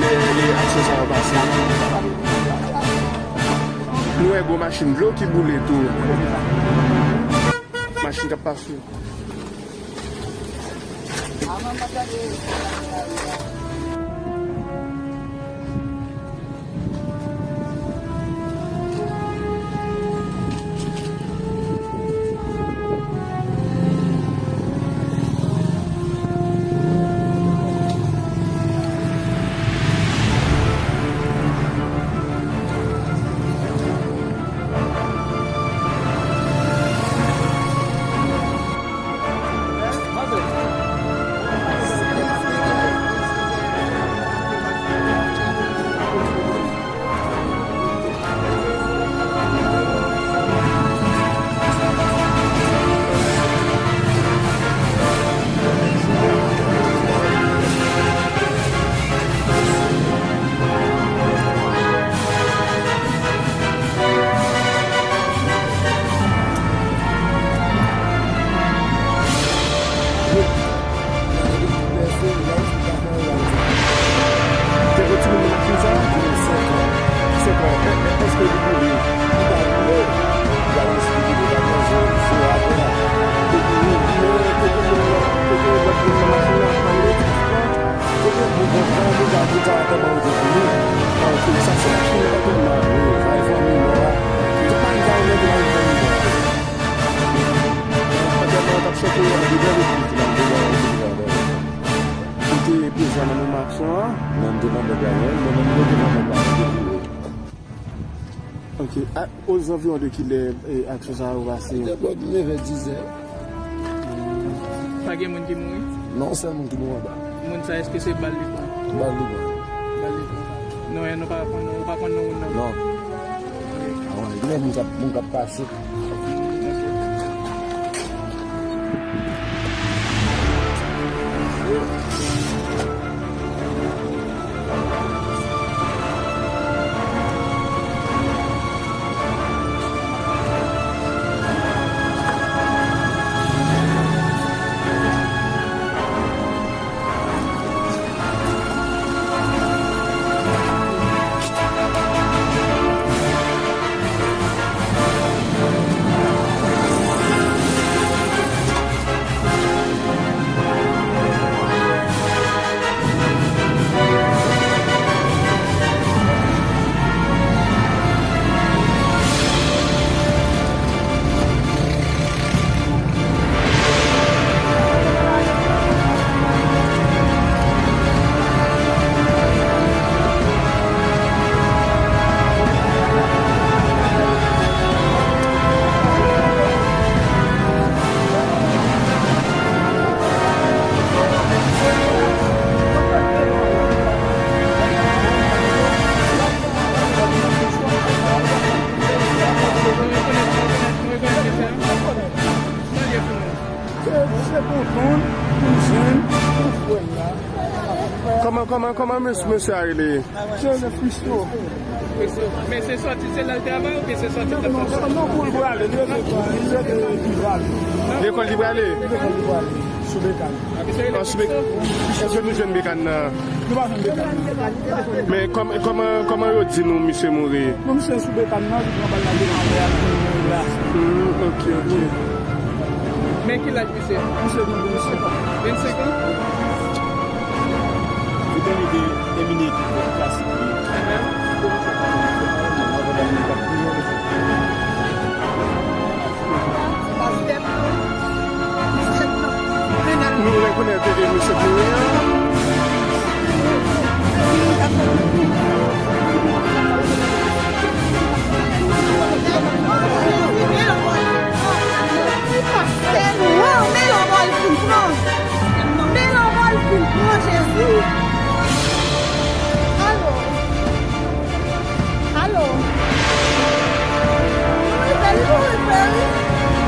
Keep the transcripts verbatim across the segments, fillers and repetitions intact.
E, e aksyon sa yo pase. Nou wè gwo machin dlo ki boule tou. Machin k ap pase. Te gen timoun nan machin sa? Gen senk an. Senk an. È, è, èske li boule? Li pa boule. Li pa boule, li pa pran zo, zo atè a. Epi, men, te gen moun nan, te gen lòt moun nan machin nan, pa gen ekipman. Te gen gwo vant la, deja, deja, atè ban yo te fini. An, sa se machin nan, tèlman, wi, sa e fanmi mò a. Tout machin sa yo, nèg la, e fanmi mò a. Antèman an t ap chante andedan legliz la, andedan legliz la, dayè. M te prezan nan moman aksyon an, men m te nan bèk la, wi, men m te nan bèk la, m te kouri. Ok, a, ozanviwon de kilè, e, aksyon sa yo pase? Te bò de nevè, dizè. Pa gen moun ki mouri? Non, sèl moun ki mouri anba. Moun sa, èske se bal li pran? Bal li pran. Bal li pran. Non, e nou pa konn, ou pa konn non moun nan? Non. Ok. Avan, gen moun k ap, moun k ap pase. Se, se tonton, kouzen, frè la. Kòman, kòman, kòman mes-, mesye a rele? Se le Christo. Men se sòti, se la l te avè w, oubyen se sòti l t ap fè? Non, non, non, pou l prale, li rete, li rete epi prale. Lekòl li prale? Lekòl li prale, sou Bekann. An sou Bek-, èske nou jwenn Bekann nan? Nou pa jwenn Bekann nan. Men kòm-, kòman, kòman yo di nou misye mouri? Non, misye sou Bekann nan, li pran bal la, li pran bal la, li mouri la. Hmm, ok, ok. Men ki laj misye? Misye gen vennsenk an. Vennsenk an? Li te mete Emine ki klasik li. Ahan. Nou rekonèt e misye mouri an. Ti pastè nou an, men lanmò l fin pran. Men lanmò l fin pran, Jezi. Alo. Alo. Nou rive, nou rive, wi.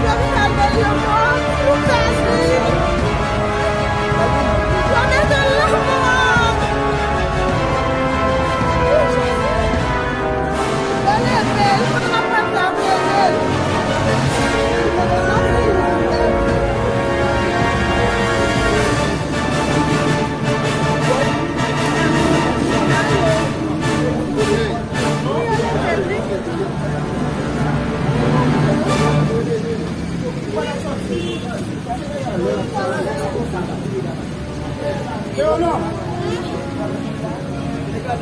Yo rive al bèl lanmò. Nou pèdi. Yo mete Sa,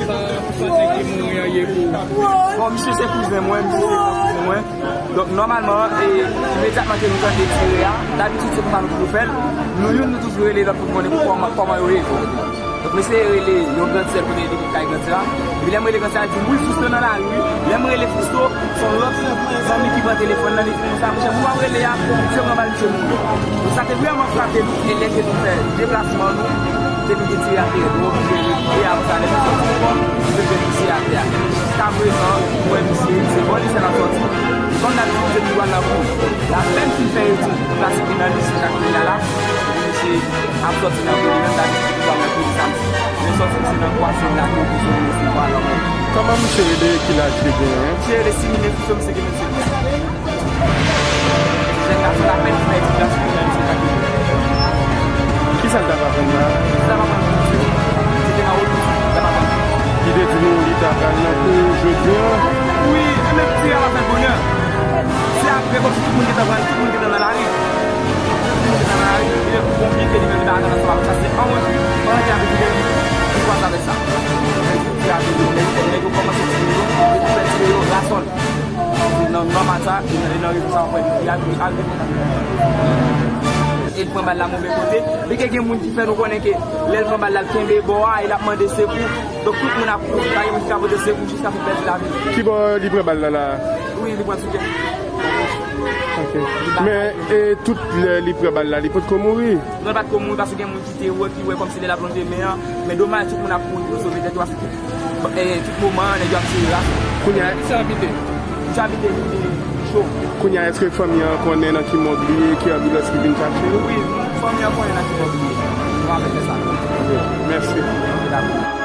sa, sa se ki mouri an ye pou ou? Bon, misye se kouzen mwen, misye se gran kouzen mwen. Donk, nòmalman, e, imedyatman ke nou tande tire a, dabitid se konsa nou toujou fè l. Nou youn, nou toujou rele lòt pou nou konnen kòman, kòman yo ye. Donk, m eseye rele yon grandsè kote li kay grandsè a. Epi lè m rele grandsè a, li di m, "Wi, Fristo nan lari, wi." Lè m rele Fristo, se yon lòt zanmi ki pran telefòn nan, li di m konsa, "Monchè, pou w ap rele a, misye pran bal, misye mouri." Donk, sa te vrèman frape nou, e lè ke nou fè deplasman nou, te nou gen tire atè, nou oblije retire apre sa, lè nou soti, nou te jwenn misye atè a. Jiskaprezan, nou wè misye, se bò Lisè l ap sòti. Kòm dabitid, se toujou al nan kou. Lapèn fin fè etid klasik li nan lise Jakmèl la, la, misye ap sòti nan kou li menm, dabitid li toujou al nan kou li samdi. Men sòti misye nan kou a, se la ke yo pouse l, misye pa lòm. Kòman misye rele, ki laj li genyen? Misye rele Similye Fiso, misye gen vennsenk an. Jèn gason lapèn ki fè etid klasik li nan lise Jakmèl. Ki sa l t ap aprann la? Li t ap aprann kilti. Li te nan wòl kilti, li t ap aprann. Li te di nou li t ap al nan kou jodi a? Wi, e menm ti a pa fè l bonè. Se apre kòmsi tout moun gentan pran, tout moun gentan nan lari. Tout moun gentan nan lari, li te konplike li menm li pa antre nan sa, paske an wont wi, pandan ki ap vide li, li kwaze avèk sa. Ti a vide, nèg yo kòmanse tire yo, epi fè tire yo, rasòl. Se nan, nan match sa, e nan, e nan rezon sa, w ap wè li al, li al. E l pran bal la move kote. Li gen, gen moun ki fè nou konnen ke lè l pran bal la, l kenbe bò a e l ap mande sekou. Donk, tout moun ap kouri, pa gen moun ki ka pote sekou jiskaske l pèdi lavi l. Ki bò li pran bal la, la? Wi, li pran sou tèt. Ok. Men, e tout lè li pran bal la, li potko mouri? Non, li pa t ko mouri paske gen moun ki te wè, ki wè kòmsi lè l ap lonje men an. Men domaj, tout moun ap kouri pou sove tèt yo paske tout, e, tout moman, nèg yo ap tire la. Kounye a, misye abite. Misye abite, e, Cho. Kounye a, èske fanmi an konnen nan ki mòg li ye, ki anbilans ki vin chache l? Wi, fanmi an konnen nan ki mòg li ye. Nou ap fè sa. Ok, mèsi. Ok, dakò.